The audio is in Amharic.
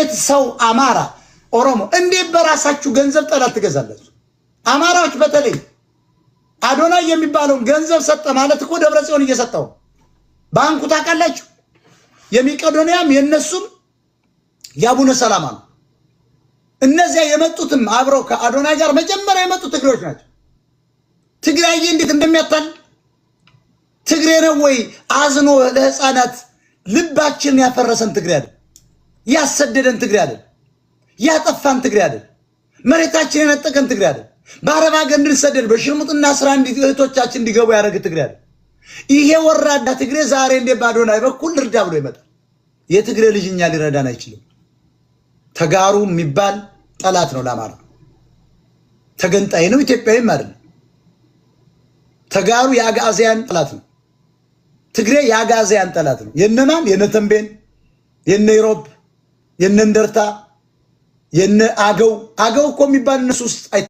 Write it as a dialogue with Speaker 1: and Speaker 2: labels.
Speaker 1: እንዴት ሰው አማራ፣ ኦሮሞ እንዴት በራሳችሁ ገንዘብ ጠላት ትገዛላችሁ? አማራዎች በተለይ አዶናይ የሚባለውን ገንዘብ ሰጠ ማለት እኮ ደብረ ጽዮን እየሰጠው ባንኩ ታውቃላችሁ። የመቄዶንያም የእነሱም የአቡነ ሰላማ ነው። እነዚያ የመጡትም አብረው ከአዶናይ ጋር መጀመሪያ የመጡት ትግሬዎች ናቸው። ትግራይ እንዴት እንደሚያታል ትግሬ ነው ወይ አዝኖ ለህፃናት ልባችንን ያፈረሰን ትግሬ አይደል? ያሰደደን ትግሬ አይደል? ያጠፋን ትግሬ አይደል? መሬታችን የነጠቀን ትግሬ አይደል? በአረብ ሀገር እንድንሰደድ በሽርሙጥና ስራ እህቶቻችን እንዲገቡ ያደረገ ትግሬ አይደል? ይሄ ወራዳ ትግሬ ዛሬ እንዴ ባዶናይ በኩል ልርዳ ብሎ ይመጣል። የትግሬ ልጅ እኛ ሊረዳን አይችልም። ተጋሩ የሚባል ጠላት ነው ለአማራ። ተገንጣይ ነው፣ ኢትዮጵያዊም አይደለም። ተጋሩ የአጋዚያን ጠላት ነው። ትግሬ የአጋዚያን ጠላት ነው። የነማን? የነ ተንቤን፣ የነ ኢሮብ፣ የነ እንደርታ፣ የነ አገው። አገው እኮ የሚባል እነሱ ውስጥ